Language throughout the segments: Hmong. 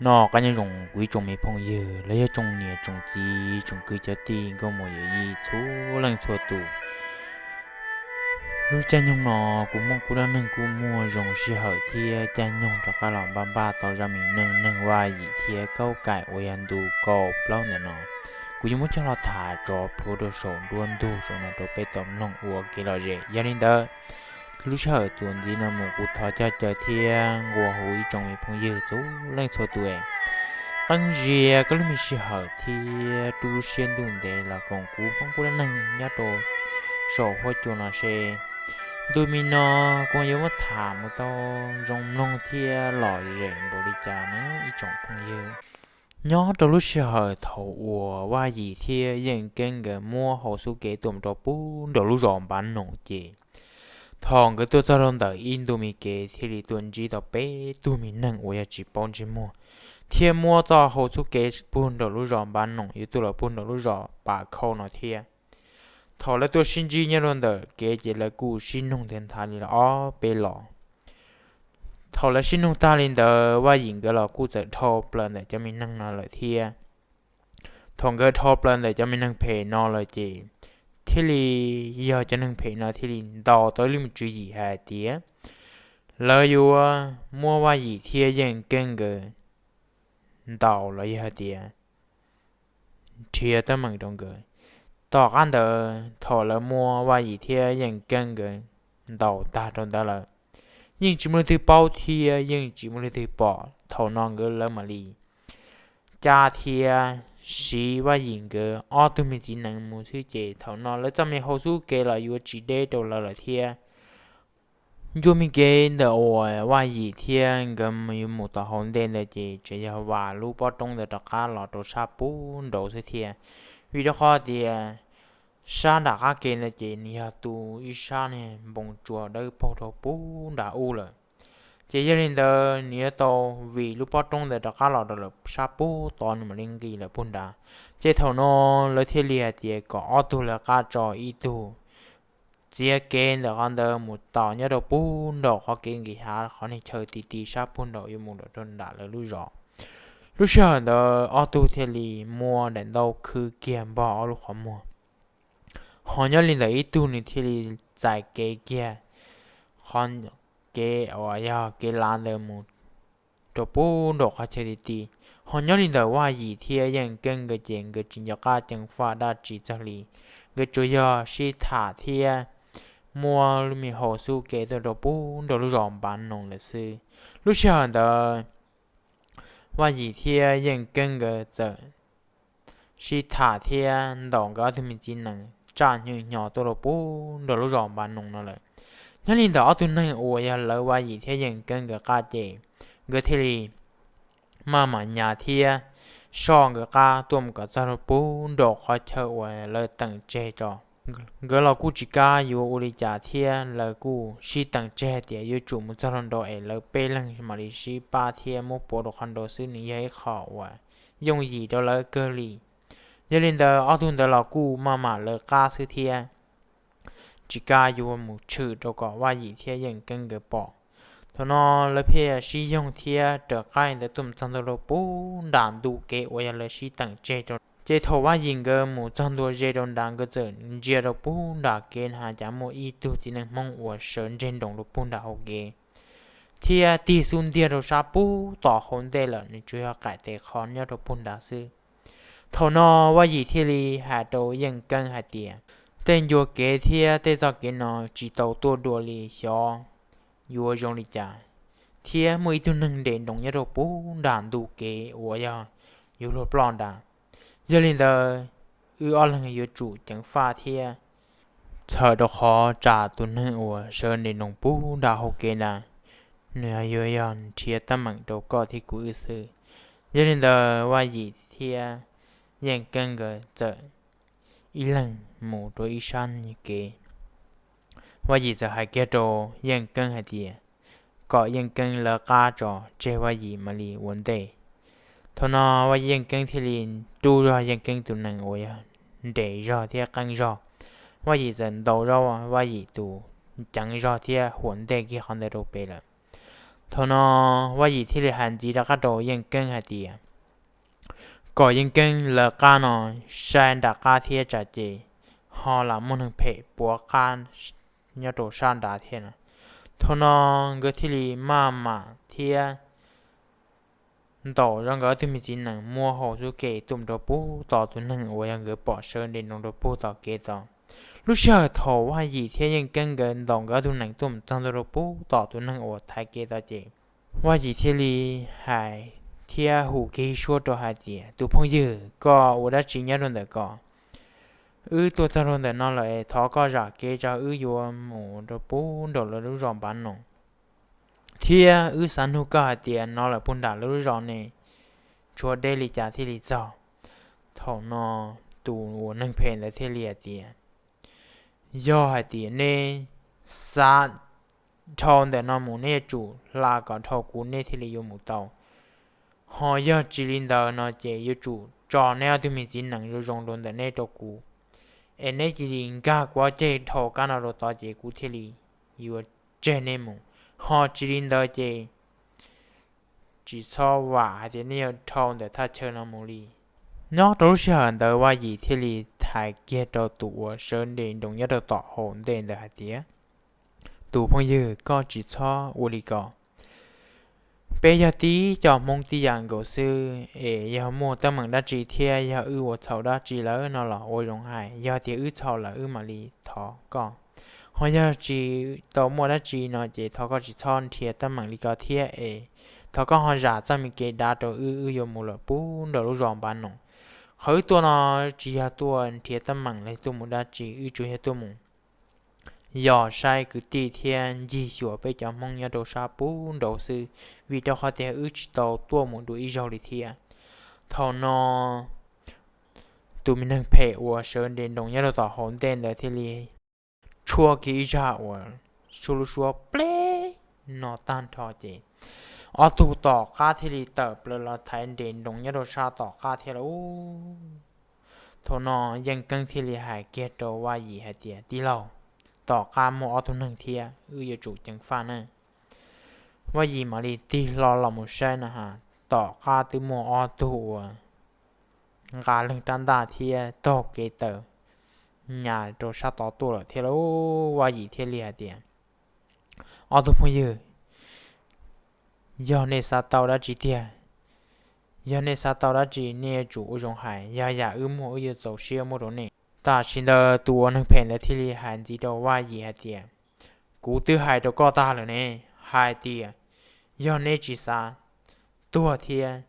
Noj qab nyob zoo kuv ib tsoom me phooj ywg los yog tsoom niam tsoom txiv tsoom kwv cov tij nkauj muam yawm yij txhua leej txhua tus. Lub caij nyoog no kuv Hmoob Kub Dab Neeg kuj muaj zoo sij hawm thiab caij nyoog rov qab los npaj npaj tau zaj me neej neeg Vaj Yim thiab Kaub Kaim uas yog ntu kaum plaub ntawm no. Kuv yuav muab coj los tham tso plhuav rau saum nruab ntug saum no rau peb tau mloog ua kev lom zem. Yog li ntawd, lub sij hawm txuas ntxiv no mus kuv thov coj caw thiab nqua hu ib tsoom me phooj ywg txhua leej txhua tus, qeeb zia koj lub me sij hawm thiab rub lub siab ntuj ntev los koom kuv Hmoob Kub Dab Neeg nyob rau saum huab cua no seb ntu me no kuv yuav muab tham mus tau zoo mloog thiab lom zem npaum li cas na ib tsoom phooj ywg. Nyob rau lub sij hawm thaum uas Vaj Yim thiab Yeej Keeb nkawd muab hauv xub kev tuaj mus rau puag nraum lub zos Npav Noom ces, thaum nkawd tuaj txog rau ntawm ib ntu me kev thiaj li tuaj ntsib tau peb tug me neeg uas yog tsis paub ntsej muag, thiab muab txoj hauv xub kev puag nraum lub zos Npav Noom yuav tuaj los puag nraum lub zos Pas Khauj no thiab. Thaum lawv tuaj sib ntsib nyob rau ntawm kev ces lawv kuj sib nug nthav nthav li los ob peb los. Thaum lawv sib nug tag li ntawd Vaj Yim nkawd los kuj txawm dhau plaws ntawm cov me neeg no lawm thiab. Thaum nkawd dhau plaws ntawm cov me neeg phem no lawm ces thiaj li yog cov neeg phem no thiaj li ntaus tau ib lub me tswv yim hais tias lawv yuav muab Vaj Yim thiab Yeej Keeb nkawd ntaus los yog hais tias nrhiav teeb meem rau nkawd. Tom qab ntawd thaum lawv muab Vaj Yim thiab Yeej Keeb nkawd ntaus tag rau ntawd lawm, yeej tsis muaj leej twg paub thiab yeej tsis muaj leej twg pom. Thaum no nkawd lawv mam li cab thiab siv Vaj Yim nkawd ob tug me txiv nees mus xwb ces thaum no lawv txoj me hauv xub kev los yuav tsis deb rau lawv lawm thiab. Ncua me kev ntawm uas Vaj Yim thiab nkawd yuav mus tom hauv ntej ntawd ces tseem yog vam lub pob roob ntawd rov qab los rau sab puag nraud xwb thiab. Vim rau qhov tias sab nram qab kev ntawd ces nws yog tu ib sab niag npoo tsua dawb paug rau puag nram ub lawm. Ces yog li ntawd nws yuav tau vim lub pob roob ntawd rov qab los rau lawm sab puag tod nws mam li nqis lawm puag nrad. Ces thaum no lawv thiaj li hais tias kom ob tug lawv qab tso ib tug txiav kev ntawm qhov ntawd mus tos nyob rau puag nraum qhov kev nqis hav qhov niag chaw ti ti sab puag nraum yuav mus rau nram lawv lub zos. Lub sij hawm ntawd ob tug thiaj li muab daim ntaub khwb kiag npog ob lub qhov muag. Ho nyob li ntawm ib tug nws thiaj li txais kev kiag qhov kev uas yog kev lav ntawd mus rau puag nraum qhov chaw ti ti. Ho nyob li ntawm Vaj Yim thiab Yeej Keeb nkawd ces nkawd tsis nco qab ceev faj dab tsi txog li, nkawd tsuas yog sib tham thiab muab lub me hauv xub kev tuaj rau puag nraum lub zos Npav Noog lawm xwb. Lub sij hawm ntawd Vaj Yim thiab Yeej Keeb nkawd txawm sib tham thiab ntaus nkawd ob tug me txiv nees tsaj hnyuj hnyo tuaj rau puag nraum lub zos Npav Noog no lawm. Nyob li ntawm ob tug neeg uas yog lawv Vaj Yim thiab Yeej Keeb nkawd qab ces nkawd thiaj li maj mam nyas thiab soj nkawd qab tuaj mus kom txog rau puag nraum qhov chaw uas lawv teem tseg tso. Nkawd los kuj tsis kam yuav ua li cas thiab lawv kuj sib teem tseg hais tias yuav tsum mus txog rau nraud es lawv peb leeg mam li sib pab thiab muab puav rau qhov nraud xwb nws yog ib qho uas yooj yim rau lawv kawg li. Yog li ntawd ob tug ntawd los kuj maj mam lawv qab xwb thiab tsis kam yuav mus tshwm rau kom Vaj Yim thiab Yeej Keeb nkawd pom. Thaum no lawv pheej sib yoog thiab raws qab ntawd tuaj mus txog ntua rau puag nram ntu kev uas yog lawv sib teem tseg rau. Ces thaum Vaj Yim nkawd mus txog ntua ze rau nrad nkawd txawm ntsia rau puag nram kev na cas muaj ib tug txiv neej Hmoob uas sawv ntseg nroos rau puag nram hauv kev thiab tig xub ntiag rau sab puag tom hauv ntej lawm, nws tsuas yog qaim tes qho nyob rau puag nrad xwb. Thaum no Vaj Yim thiaj li hais rau Yeej Keeb hais tias, tej ncua kev thiab tej txoj kev no tsis tau tuaj dua li, xyov yuav zoo li cas, thiab muaj ib tug neeg nres nroos nyob rau puag nram ntu kev uas yog yuav luag ploj nrad. Yog li ntawd, wb ob leeg yuav tsum ceev faj thiab txhawm rau qhov tsam tus neeg uas sawv nres nroos puag nram hauv kev ntawd, nws yuav yog nrhiav teeb meem rau koj thiab kuv wb xwb. Yog li ntawd, Vaj Yim thiab Yeej Keeb nkawd txawm ib leeg mus rau ib sab nyuag kev. Vaj Yim txawm hais kiag rau Yeej Keeb hais tias, kom Yeej Keeb lawv qab tso, tseg Vaj Yim mam li ua ntej. Thaum no Yeej Keeb thiaj li rub zog Yeej Keeb tus nees uas yog nres zog thiab qeeb zog. Vaj Yim txawm ntaus zog Vaj Yim tus ceev zog thiab huam ntej kiag qhov ntawd rau pem lawm. Thaum no Vaj Yim thiaj li hais ntxiv rov qab rau Yeej Keeb hais tias kom Yeej Keeb lawv qab no saib nram qab thiab tsam ces ho lam muaj neeg phem puav qab nyob rau sab nrad thiab no. Thaum no nkawd thiaj li maj mam thiab ntaus zov nkawd ob tug me txiv nees muab hau xub kev tuaj mus rau puag tom tus neeg uas yog nkawd pom sawv nres nroos rau puag tom kev tod. Lub sij hawm thaum Vaj Yim thiab Yeej Keeb nkawd ntaus nkawd ob tug nees tuaj mus txog ntua rau puag tom tus neeg uas thaiv kev tod ces Vaj Yim thiaj li hais thiab hu kiag suab rau hais tias, tus phooj ywg, koj ua dab tsi nyob rau ntawm ko? Wb tuaj txog rau ntawm no lawm es thov koj zam kev tso, wb yuav mus rau puag nraum lawv lub zos Npav Noom, thiab wb xav nug koj hais tias no lawm puag nram lawv lub zos ne, tshuav deb li cas thiaj li txog? Thaum no tus uas neeg phem ntawd thiaj li hais tias, yog hais tias neb xav dhau ntawm no mus, neb yuav tsum hla kom dhau kuv neb thiaj li yuav mus tau. Ho yog tsis li ntawd no ces yuav tsum tso neb ob tug me txiv nees zoo zoo rau ntawm neb rau kuv, es neb cia li nkag kuv ob ceg dhau kab no rau tod ces kuv thiaj li yuav tseg neb mus. Ho tsis li ntawd ces tsis txhob vam hais tias neb yuav dhau ntawm thaj chaw no mus li. Nyob rau lub sij hawm ntawd Vaj Yim thiaj li hais kiag rau tus uas sawv nres nroos nyob rau tom hauv ntej ntawd hais tias, tus phooj ywg, koj tsis txhob ua li ko. Peb yog tib co Hmoob tib yam nkaus xwb, es yog muaj teeb meem dab tsi thiab yog wb ua txhaum dab tsi lawm no los ua zoo hais, yog tias wb txhaum lawm wb mam li thov koj. Ho yog tsis tau muaj dab tsi no ces thov koj tsis txhob nrhiav teeb meem li ko thiab es thov koj ho zam txoj me kev dav rau wb, wb yuav mus lawm puag nraum lub zos Npav Noom. Qhov wb tuaj no tsis yog tuaj nrhiav teeb meem los tuaj mus dab tsi, wb tsuas yog tuaj mus yos saib kwv tij thiab ncig xyuas peb cov Hmoob nyob rau sab puag nraud xwb, vim rau qhov tias wb tsis tau tuaj mus dua ib zaug li thiab. Thaum no tus me neeg phem uas sawv nres nroos nyob rau tom hauv ntej ntawd thiaj li tshuab kiag ib zaj uas tshuab lub suab pleb no tag nrho ces ob tug tom qab thiaj li tawm plaws los thaiv nres nroos nyob rau sab tom qab thiab lauj. Thaum no Yeej Keeb thiaj li hais kiag rau Vaj Yim hais tias, tij laug, tom qab muaj ob tug neeg thiab, wb yuav tsum ceev faj na. Vaj Yim mam li tig hlo los mus saib na has, tom qab twb muaj ob tug uas nqa leeg rab ntaj thiab taug kev tawm nyas rau sab tod tuaj lawm thiab lauj. Vaj Yim thiaj li hais tias, ob tug phooj ywg, yog nej xav tau dab tsi tiag, yog nej xav tau dab tsi nej yuav tsum ua zoo hais, yog yam wb muaj wb yuav txaus siab muab rau nej. Tam sim ntawd tus uas neeg phem ntawd thiaj li hais ntxiv rau Vaj Yim hais tias, kuv twb hais rau koj tag lawm ne, hais tias yog neb tsis xav tuag thiab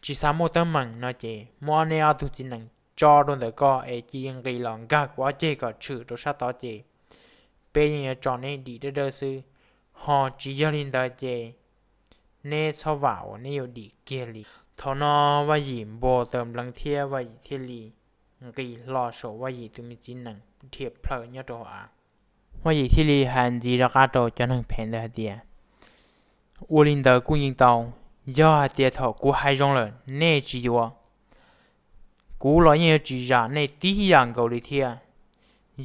tsis xav muaj teeb meem no ces muab neb ob tug txiv nees tso rau ntawm ko es cia li nqis los nkag kuv ob ceg kom tshwm rau sab tod ces peb yeej yuav tso neb dim dawb dawb xwb. Ho tsis yog li ntawd ces neb txhob vam uas neb yuav dim kiag li. Thaum no Vaj Yim npau taws npleev thiab Vaj Yim thiaj li nqis hlo saum Vaj Yim tus me txiv nees dhia plhaws nyob rau hauv av. Vaj Yim thiaj li hais ntxiv rov qab rau cov neeg phem ntawd hais tias, ua li ntawd kuj yeej tau, yog hais tias thaum kuv hais zoo lawm nej tsis yuav, kuv los yeej yuav tsis zam nej tib yam nkaus li thiab.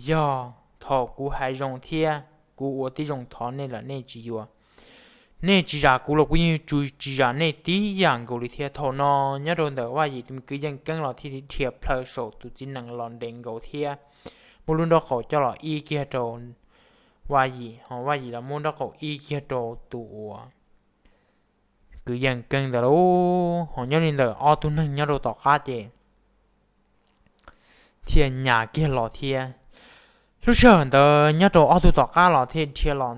Yog thaum kuv hais zoo thiab kuv ua tib zoo thov nej lawm nej tsis yuav, nej tsis zam kuv los kuv yeej yuav tsis zam nej tib yam nkaus li thiab. Thaum no nyob rau ntawm Vaj Yim tus me kwv Yeej Keeb los thiaj li dhia plhaws saum tus txiv nees los nres nkaus thiab muab lub nraub qaum coj los ib kiag rau Vaj Yim, ho Vaj Yim los muab nraub qaum ib kiag rau tus uas kwv Yeej Keeb ntawd lauj. Ho nyob li ntawm ob tug neeg nyob rau tom qab ces thiaj nyas kiag los thiab. Lub sij hawm ntawd nyob rau ob tug tom qab los thiaj dhia los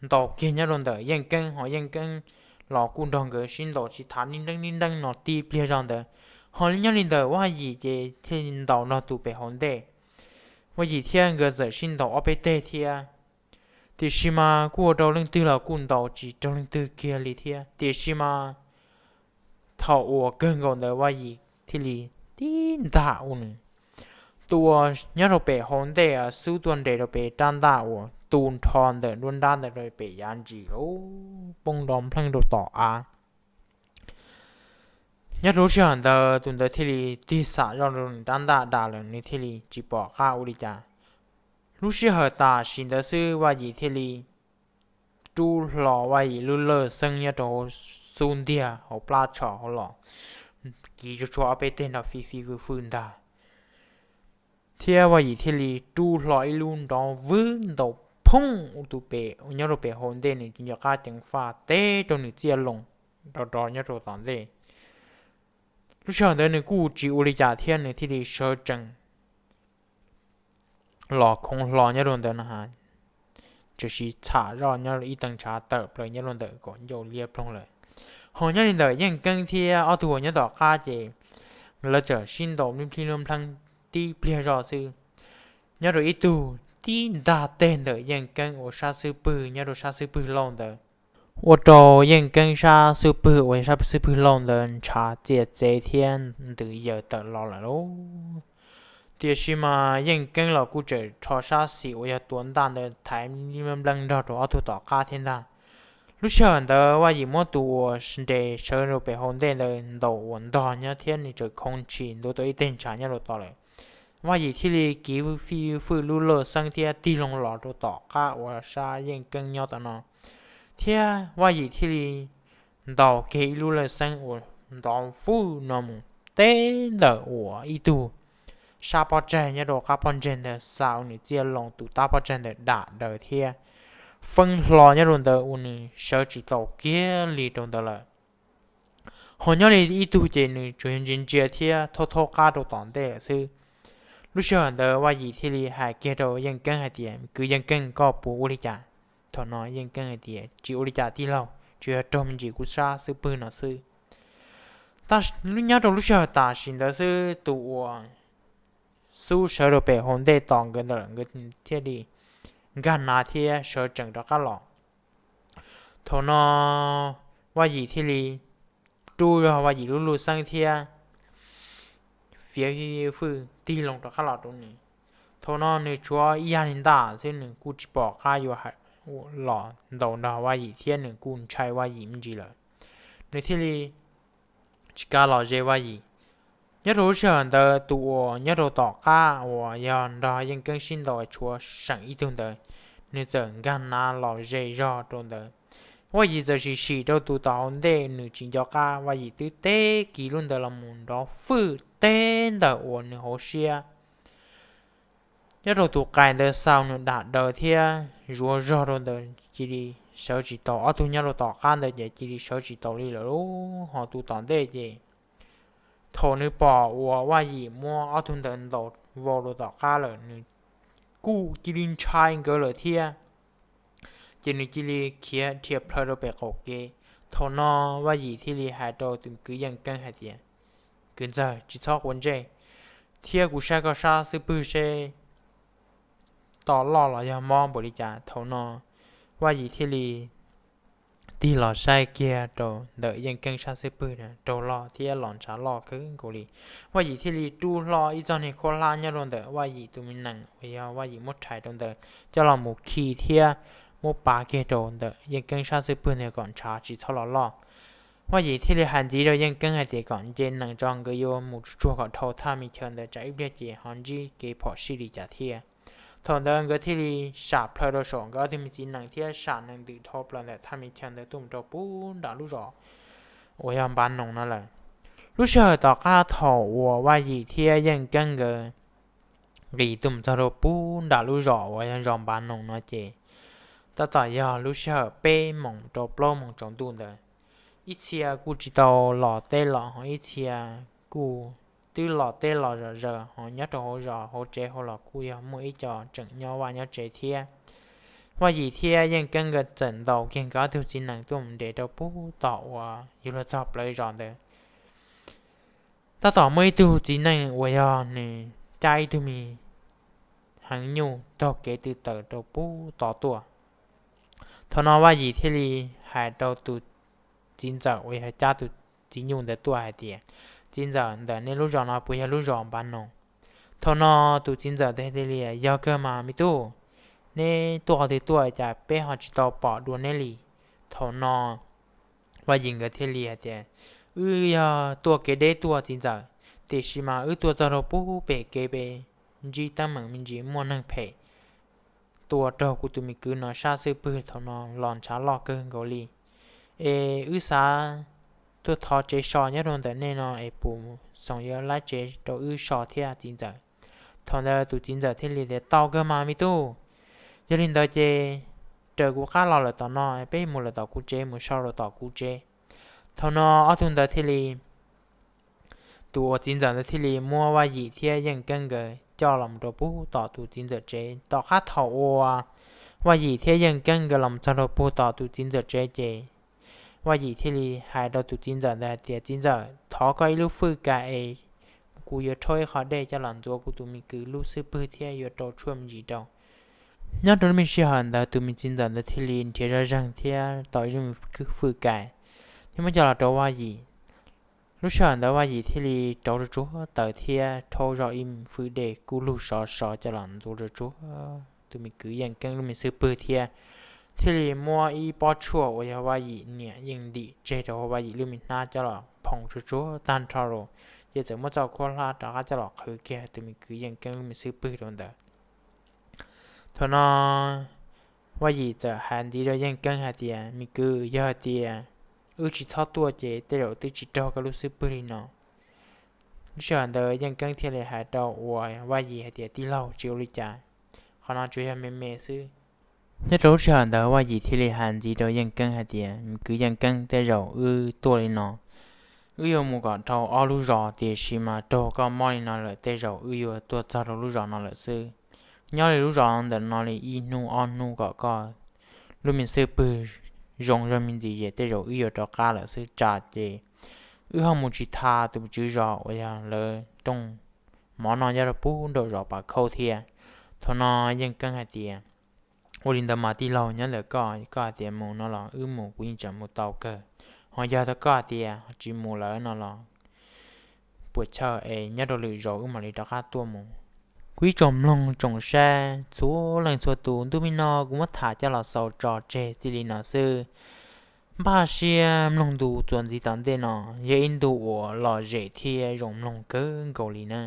ntaus kiag nyob rau ntawm Yeej Keeb, ho Yeej Keeb los kuj nrog nkawd sib ntaus tsis thav nib nreeb nib nreeb no tib pliag zog ntawd. Ho nyob li ntawm Vaj Yim ces thiaj ntaus nrog tus pem hauv ntej. Vaj Yim thiab nkawd txawm sib ntaus ob peb teg thiab, tiam sis mas kuj ua rau leej twg los kuj ntaus tsis raug leej twg kiag li thiab. Tiam sis mas thaum uas kawg nkaus ntawd Vaj Yim thiaj li tib ntaj ua nws, tus uas nyob rau pem hauv ntej xub tuaj nres rau pem rab ntaj uas tu nrho ntawm nruab nrab ntawd rau pem yav ntsis lawm, poob nrov npleeg rau tom av. Nyob rau lub sij hawm ntawd tus ntawd thiaj li tig xam zoj rau nws rab ntaj das lawm, nws thiaj li tsis pom qab ua li cas. Lub sij hawm tam sim ntawd xwb Vaj Yim thiaj li rub hlo Vaj Yim lub lawj xeeb nyob rau hauv xub ntiag hauv plab tshom hauv los, kiv tsuag tsuag ob peb teg nrov fij fij fwj fwj ntag. Thiab Vaj Yim thiaj li rub hlo ib lub nrov vwb ntaus phooj tus pem nyob rau pem hauv ntej, nws tsis nco qab ceev faj teb rau nws txiaj loo rov rov nyob rau tom ntej. Lub sij hawm ntawd nws kuj tsis ua li cas thiab nws thiaj li sawv tsees los khoov hlo nyob rau ntawd no, tshwm sim txham zoj nyob ib tee ntshav tawm plaws nyob rau ntawm kaum ncauj liab ploog lawm. Ho nyob li ntawm Yeej Keeb thiab ob tug uas nyob tom qab ces lawv txawm sib ntaus nplij nplij nplaj nplaj tib pliag zoj xwb. Nyob rau ib tug tib ntag teg ntawm Yeej Keeb uas sab xub pwg nyob rau sab xub pwg lauj ntawd, ua rau Yeej Keeb sab xub pwg uas sab xub pwg lauj ntawd ntshav txias txev thiab ntws yaws tawm los lawm lauj. Tiam sis mas Yeej Keeb los kuj tseem rho sab xis uas yog tuav ntaj ntawd thaiv nplej nplaj nplaj nrog rau ob tug tom qab thiab ntag. Lub sij hawm ntawd Vaj Yim muab tus uas nres sawv rau pem hauv ntej ntawd ntaus uas ntog nyob thiab nws tseem khoov ntshis ntuav tau ib teg ntshav nyob rau tom lawm. Vaj Yim thiaj li kiv fij fwj lub lawj xeeb thiab tig loo los rau tom qab uas sab Yeej Keeb nyob tom no, thiab Vaj Yim thiaj li ntaus kiag ib lub lawj xeeb uas ntov fwj no mus teb ntawm uas ib tug sab pob tsaig nyob rau qab pob ntseg ntawd xa ua nws txiaj loo tus tab pob tsaig ntawd dam daws thiab feeb hlo nyob rau ntawd uas nws sawv tsis tau kiag li rau ntawd lawm. Ho nyob li ib tug ces nws tsuas yog ntsia ntsia thiab thaub thaub qab rau tom ntej lawm xwb. Lub sij hawm ntawd Vaj Yim thiaj li hais kiag rau Yeej Keeb hais tias, Kwv Yeej Keeb, koj puas ua li cas? Thaum no Yeej Keeb hais tias, Tsis ua li cas tij laug, tsuas yog raug me ntsis kuv sab xub pwg no xwb. Nyob rau lub sij hawm tam sim ntawd xwb tus uas xub sawv rau pem hauv ntej tos nkawd ntawd lawm nkawd thiaj li nkag nav thiab sawv tsees rov qab los. Thaum no Vaj Yim thiaj li rub zog Vaj Yim lub lawj xeeb thiab fiav fwj tig loo rov qab los rau nws. Thaum no nws tshuav ib yam li ntaj xwb, nws kuj tsis pom qab yuav los ntaus nrog Vaj Yim thiab nws kuj ntshai Vaj Yim me ntsis lawm. Nws thiaj li tsis kam los ze Vaj Yim. Nyob rau lub sij hawm ntawd tus uas nyob rau tom qab uas yog nrog Yeej Keeb sib ntaus tshuav seem ib tug ntawd, nws txawm nkag nav los ze zog rau ntawd. Vaj Yim txawm sim sim rau tus tom hauv ntej, nws tsis nco qab, Vaj Yim twb teb kiag lub ntawd los mus nrov fwj teb ntawm uas nws hauv siab. Nyob rau tus qais ntawd xaus nws dam daws thiab zuav zog rau ntawd cia li sawv tsis taus, ob tug nyob rau tom qab ntawd ces cia li sawv tsis taus li lawm. Ho tus tom ntej ces thaum nws pom uas Vaj Yim muab ob tug ntawd ntaus vau rau tom qab lawm, nws kuj cia li ntshai nkawd lawm thiab. Ces nws cia li khiav dhia plhaw rau pem qaum kev. Thaum no Vaj Yim thiaj li hais rau tus kwv Yeej Keeb hais tias, Kwv ntxawg, tsis txhob quav ntsej, thiab kuv saib koj sab xub pwg seb to loj los yog mob npaum li cas. Thaum no Vaj Yim thiaj li tig los saib kiag rau ntawm Yeej Keeb sab xub pwg raug loj thiab los ntshav loj kawg nkaus li. Vaj Yim thiaj li rub hlo ib txoj niag khaub hlab nyob rau ntawm Vaj Yim tus me nees uas yog Vaj Yim muab rhais rau ntawd coj los mus khi thiab muab pav kiag rau ntawm Yeej Keeb sab xub pwg ntawd kom ntshav tsis txhob los loj. Vaj Yim thiaj li hais ntxiv rau Yeej Keeb hais tias kom nce nees tso, nkawd yuav mus tsuag tsuag kom dhau thaj me chaw ntawd tsam ib pliag ces ho ntsib kev phom sij li cas thiab. Thaum ntawd nkawd thiaj li sam plhaw rau saum nkawd ob tug me txiv nees thiab sam nees ntws dhau plaws ntawm thaj me chaw ntawd tuaj mus rau pub nram lub zos uas yog Npav Noos no lawm. Lub sij hawm tom qab thaum uas Vaj Yim thiab Yeej Keeb nkawd nqis tuaj mus txog rau pub nram lub zos uas yog zos Npav Noos no ces tab tom yog lub sij hawm peb moos rau plaub moos tsaus ntuj ntawd. Ib txhia kuj tsis tau los teb los, ho ib txhia kuj twb los teb los zom zaws, ho nyob rau hauv zos hauv tsev hauv los kuj yog muaj ib co tseem nyob vaj nyob tsev thiab. Vaj Yim thiab Yeej Keeb nkawd txawm ntaus kiag nkawd ob tug txiv nees tuaj mus nres rau pub tom uas yuav luag txog plawv zos ntawd. Tab tom muaj ib tug txiv neej uas yog nws cab ib tug me heev nyuj taug kev tw tawm rau pub tom tuaj. Thaum no Vaj Yim thiaj li hais rau tus txiv ntxawm uas yog cab tus txiv nyuj ntawd tuaj hais tias, Txiv ntxawm, ntawm nej lub zos no puas yog lub zos Npav Noos? Thaum no tus txiv ntxawm thiaj li, Yog kawg mas me tub, neb tuaj qhov twg tuaj cas peb ho tsis tau pom dua neb li? Thaum no Vaj Yim nkawd thiaj li hais tias, Wb yog tuaj kev deb tuaj txiv ntxawm, tiam sis mas wb tuaj txog rau pub pem kev pem ntsib teeb meem me ntsis muaj neeg phem tua raug kuv tus me kwv no sab xwb pwg thaum no los ntshav loj kawg nkaus li. Es wb xav tuaj thov tsev so nyob rau ntawm nej no es puas xoom yuav laib tsev rau wb so thiab txiv ntxawm? Thaum ntawd tus txiv ntxawm thiaj li tias, tau kawg mas me tub, yog li ntawd ces raws kuv qab los lawm tom no, peb mus lawm tom kuv tsev, mus so rau tom kuv tsev. Thaum no ob tug ntawd thiaj li tus uas txiv ntxawm ntawd thiaj li muab Vaj Yim thiab Yeej Keeb nkawd coj los rau pug tom tus txiv ntxawm tsev. Tom qab thaum uas Vaj Yim thiab Yeej Keeb nkawd los txog rau pug tom tus txiv ntxawm tsev ces Vaj Yim thiaj li hais rau tus txiv ntxawm ntawd hais tias, txiv ntxawm, thov koj ib lub fwj kais es kuv yuav rhaub ib qho dej coj los ntxuav kuv tus me kwv lub xwb pwg thiab yuav rau tshuaj me ntsis rau. Nyob rau lub me sij hawm ntawd tus me txiv ntxawm ntawd thiaj li nrhiav zoj zeeg thiab tau ib lub fwj kais thiab muab coj los rau Vaj Yim. Lub sij hawm ntawd Vaj Yim thiaj li rauv tsuag tsuag taws thiab rhaub zoj ib fwj dej kub lug sov sov coj los ntxuav tsuag tsuag tus me kwv Yeej Keeb lub me xwb pwg thiab thiaj li muab ib pob tshuaj uas yog Vaj Yim niam yeej ntim tseg rau hauv Vaj Yim lub me hnab coj los phoo tsuag tsuag tag nrho lawm, ces txawm muab txoj khuab hlab rov qab coj los qhwv kiag tus me kwv Yeej Keeb lub me xwb pwg rau ntawd. Thaum no Vaj Yim txawm hais ntxiv rau Yeej Keeb hais tias, me kwv, yog hais tias wb tsis txhob tuaj ces tej zaum twb tsis raug koj lub xwb pwg li no. Lub sij hawm ntawd Yeej Keeb thiaj li hais rau uas Vaj Yim hais tias, tij laug, tsis ua li cas, qhov no tsuas yog me me xwb. Nyob rau lub sij hawm ntawd Vaj Yim thiaj li hais ntxiv rau Yeej Keeb hais tias, me kwv Yeej Keeb, tej zaum wb tuaj li no wb yuav mus kom dhau ob lub zos, tiam sis mas raug koj mob li no lawm tej zaum wb yuav tuag txog rau lub zos no lawm xwb. Nyob li lub zos ntawm no li ib hnub ob hnub kom koj lub me xwb pwg zoo zog me ntsis ces tej zaum wb yuav rov qab lawm xwb, tsam ces wb ho mus tsis tau tus tswv zos uas yog lawv rooj mov no nyob rau pem nraum zos Pas Khaub thiab. Thaum no Yeej Keeb hais tias, ua li ntawd mas tij laug, nyob ntawm koj, koj hais tias mus no los wb mus, kuv yeej tseem mus tau kawg. Ho yog tias koj hais tias tsis mus lawm no los puas chawj es nyob rau lwm zaus wb mam li rov qab tuaj mus. Kuv ib tsoom mloog tsoom saib txhua leej txhua tus, ntu me no kuv muab tham coj los xaus tso tseg txij li no xwb. Npaj siab mloog ntu txuas ntxiv tom ntej no, yog ib ntu uas lom zem thiab zoo mloog kawg nkaus li na.